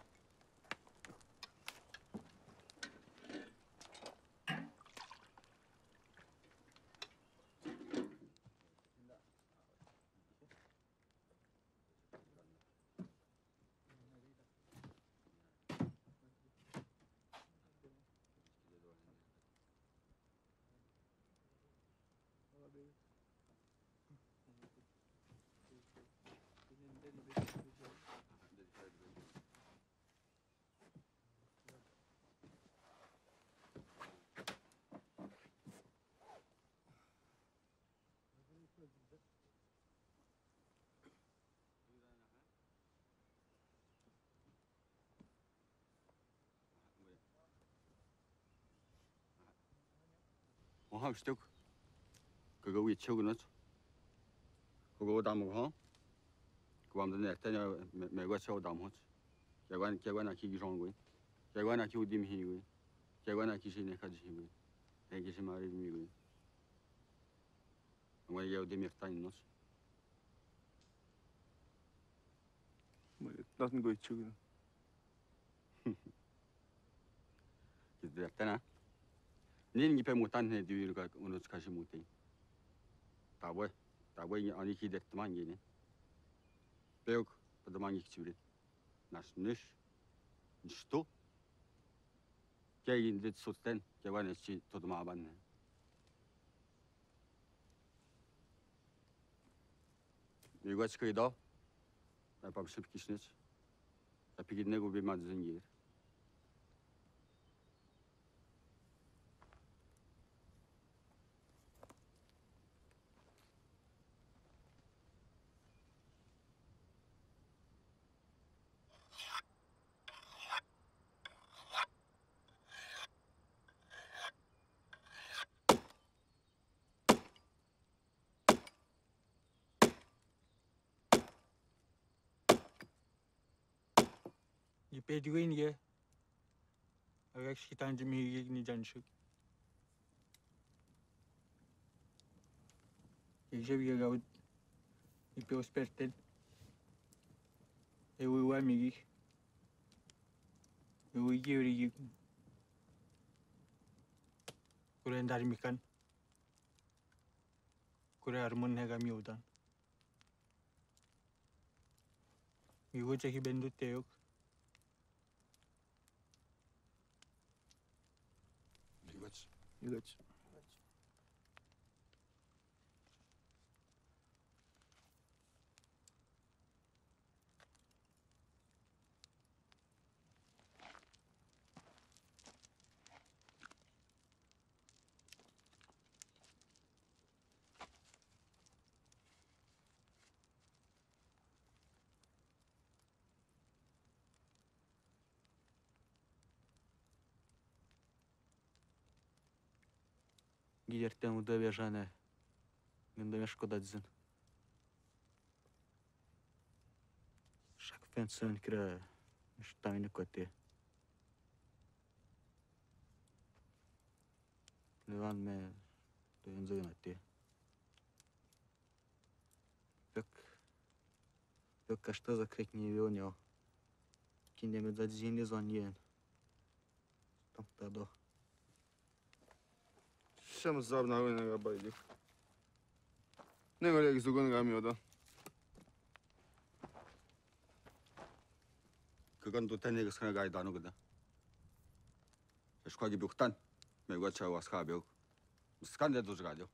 Oha, stok. Kaga wi chok not. Kaga dam ho. Kwam den ekta na me, me gwa chok dam hot. Kegwan, kegwan aki gijon gwi. Kegwan aki udim hi gwi. Kegwan aki sine ka ji hi gwi. Aki si mari mi gwi. Ngwa ya udim ekta not. Nothing go chok. Ki dertena. Nin ngipe mutan ne diwir ka uno ka si mutei. Tabwe, tabwe ani ki dertman gini. Peok, pa dman ki chibri. Nas nish, nishto. Ke gin dit sosten, ke wan echi to dma ban ne. Miigwaj ka ido, a pam sip kisnij, a pigid ne go bi madzin gir. Ni pe di win ye. Awek si tan di mi ni jan suk. Ni je bi gaud. Ni pe osperten. E wi wa mi gi. E wi gi ri gi. Kure ndar mi kan. Kure armon ne ga mi udan. Miigwaj aki bendu teok. Miigwaj. Miigwaj. Gi derten uda bejane. Gin da meško da dzin. Šak fen sen kira. Štamine kote. Levan me. Levan zaganate. Pek, pek kašta za krek ni veo njo. Kinde me da dzin ni zon jen. Tam ta do. Šem zab na vene ga bajdi. Nego le zugon ga mi oda. Kagan tu tene ga skana ga idano gada. Eško agi buktan. Me gua čava ska buk. Skan de dozga do.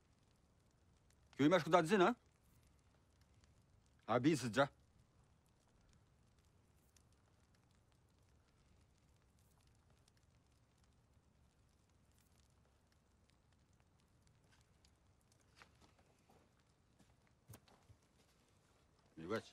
Kju imaš kuda dzina? A bi sdža. Miigwaj.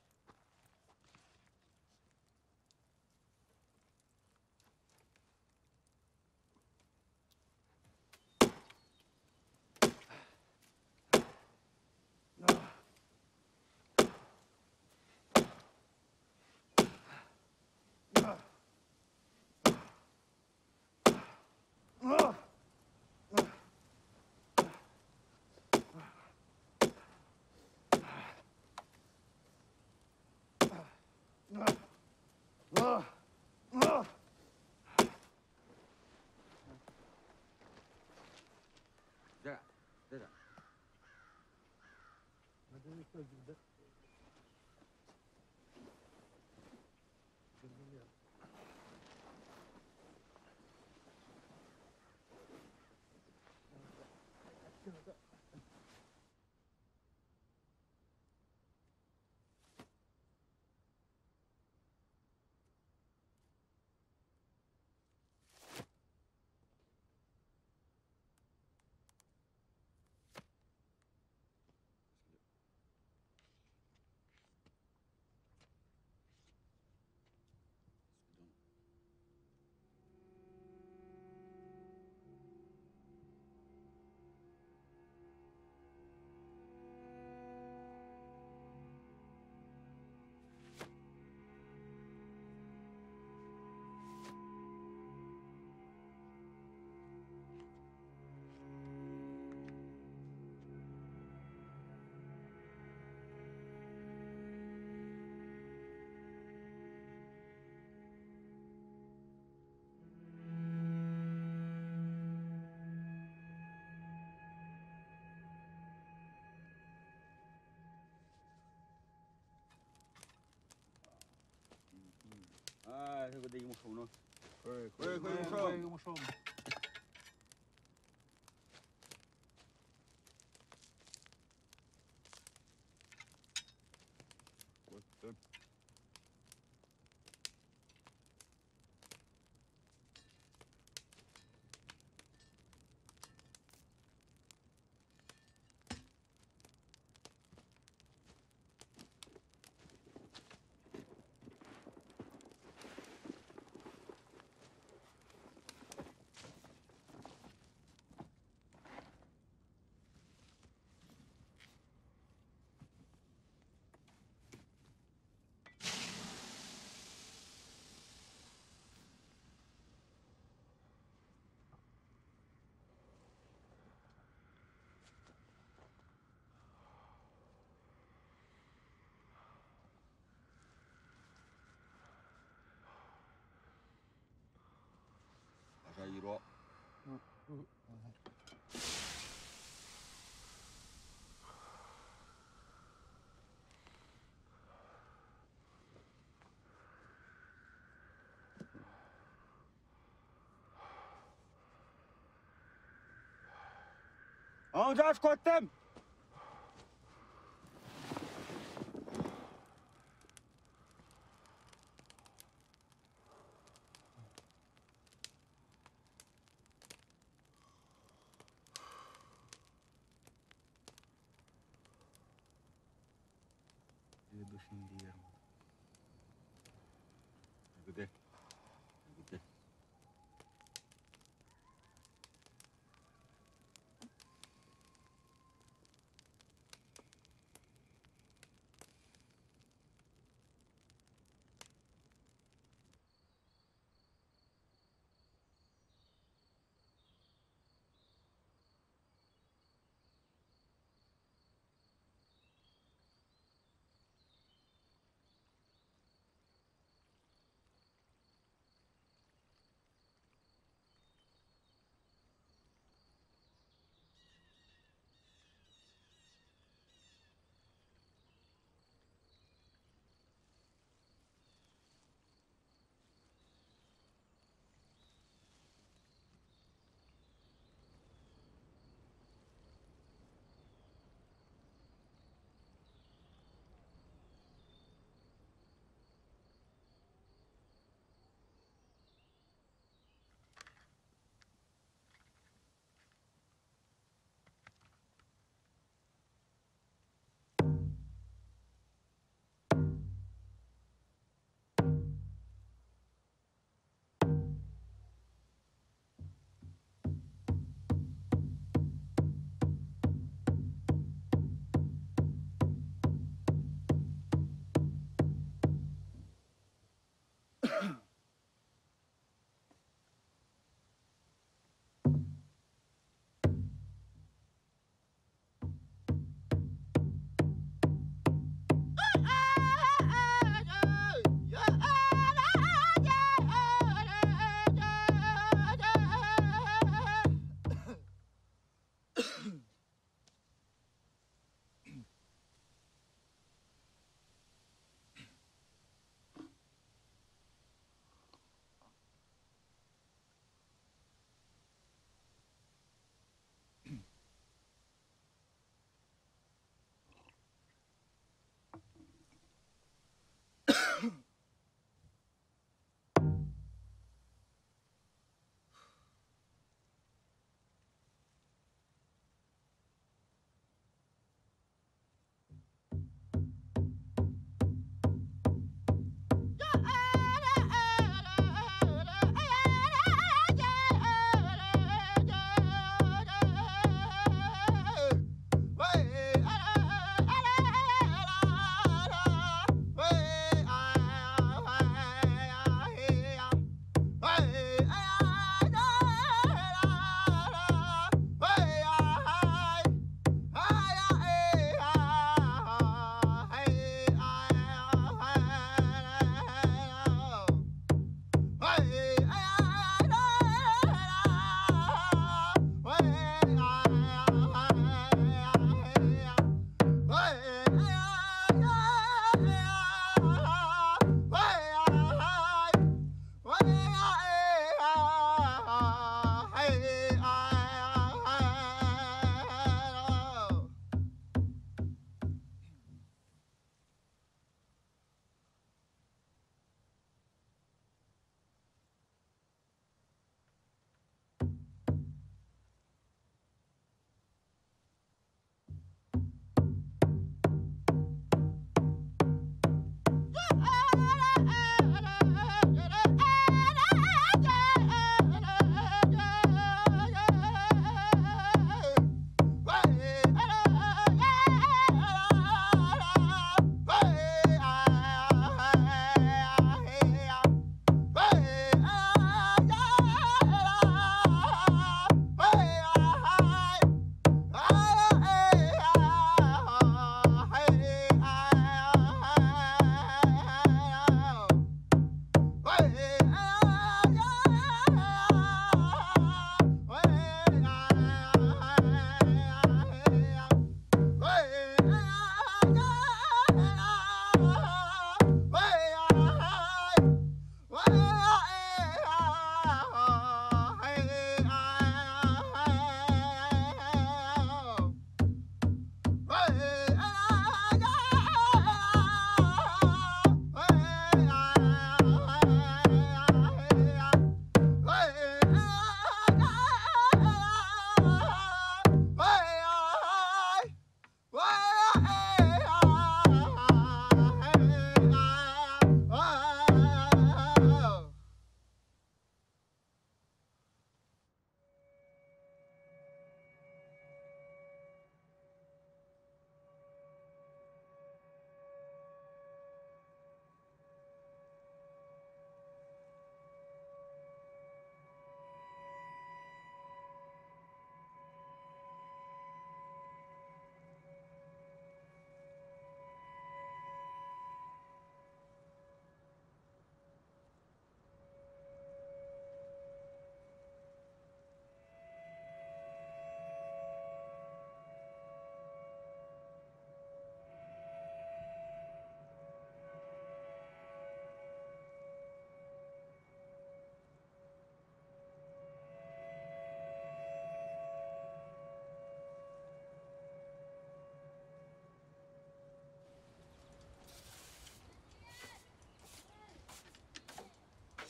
아, 이거 내 이모 손으로. 그래, 그래, 그래, 이거 이거 이거 이거 자, 이리 와. 어, 자, 스쿼트! Ele é do Xindian. Agude. Agude.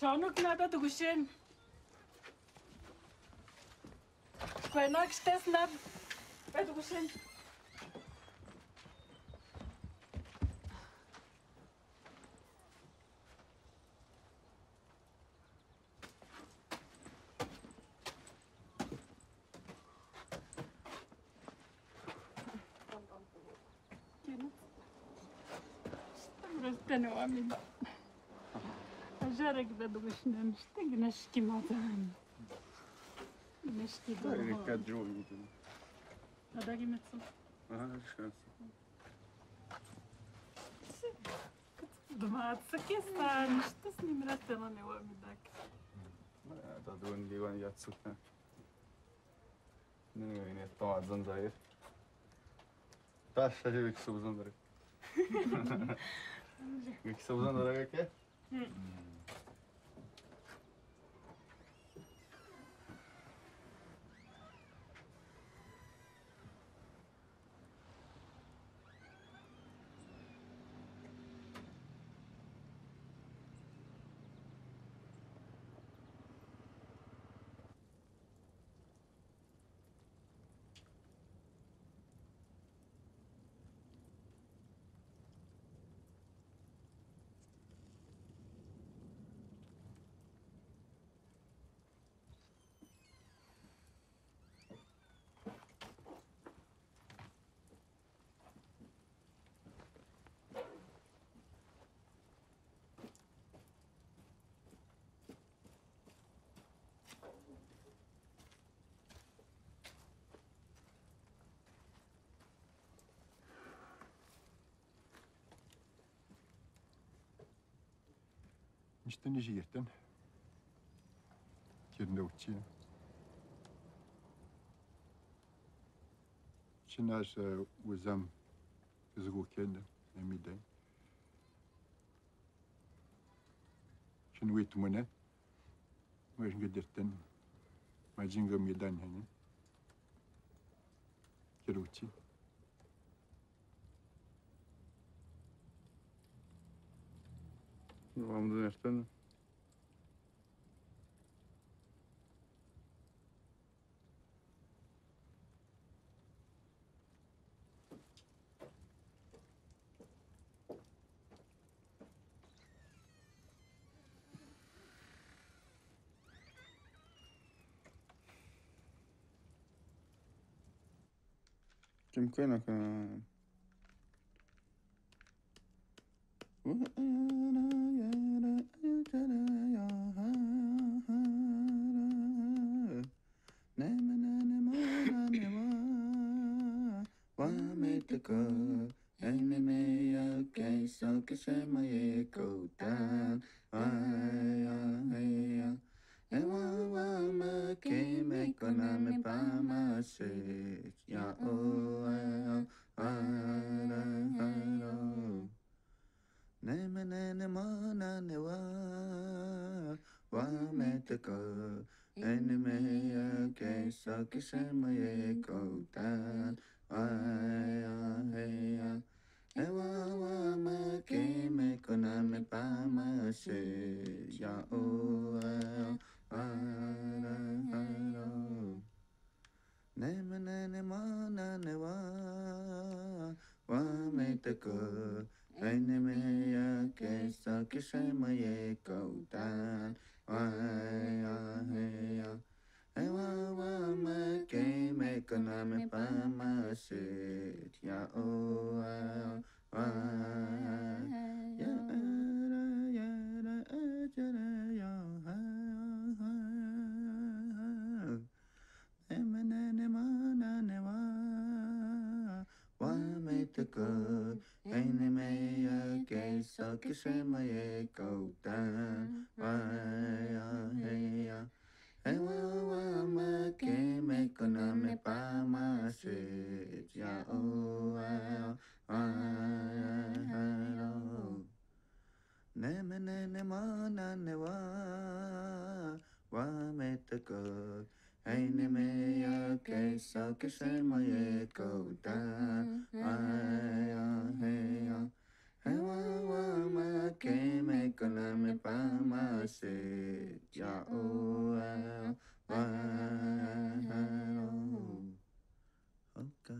Tano kina beto kusheni. Kwena kistes na beto kusheni. Kina. Stamos tendo amigo. Ajara ki beto kusheni, stegi na shiki matan. Na shiki. Tá, ele fica de olho, entendeu? Nada que me tsu. Ah, descansa. Duma, tsu kista, nishtas ni mira tena ne wa mi dak. Ah, tá doendo ali, lá em Yatsuka. Não, não, não, tá, Zanzaré. Tá, deixa eu ver que sou Zanzaré. Que sou Zanzaré, que é? Nishtan ijigertan. Kerna uchi. Chinasa uzam kizgukenda, emidan. Chin wit muna. Mas ngadertan. Mas jinga midan hanya. Keruchi. Vamos de nertan. Kim kena ka. Neme nene mana newa, wa meteka, ene meya ke sa ke se ma ye koutan, wa ya he ya. E wa wa ma ke me kona me pa ma se ya o wa ya, wa ya ya ya. Neme nene mana newa, wa meteka, ene meya ke sa ke se ma ye koutan, wa ya he ya. E wa wa ma ke me kona me pa ma se ya o wa ya, wa ya ya ya ya ya ya ya. Neme nene mana newa, wa meteka, ene meya ke sa ke se ma ye koutan, wa ya he ya. E wa wa ma ke me kona me pa ma se ya o wa ya, wa ya ya ya. Neme nene mana newa, wa meteka, ene meya ke sa ke se ma ye koutan, wa ya he ya. Ewa, wa, ma, ke, me, ko, na, me, pa, ma, se, ya, o, a, wa, ha, o. Oka.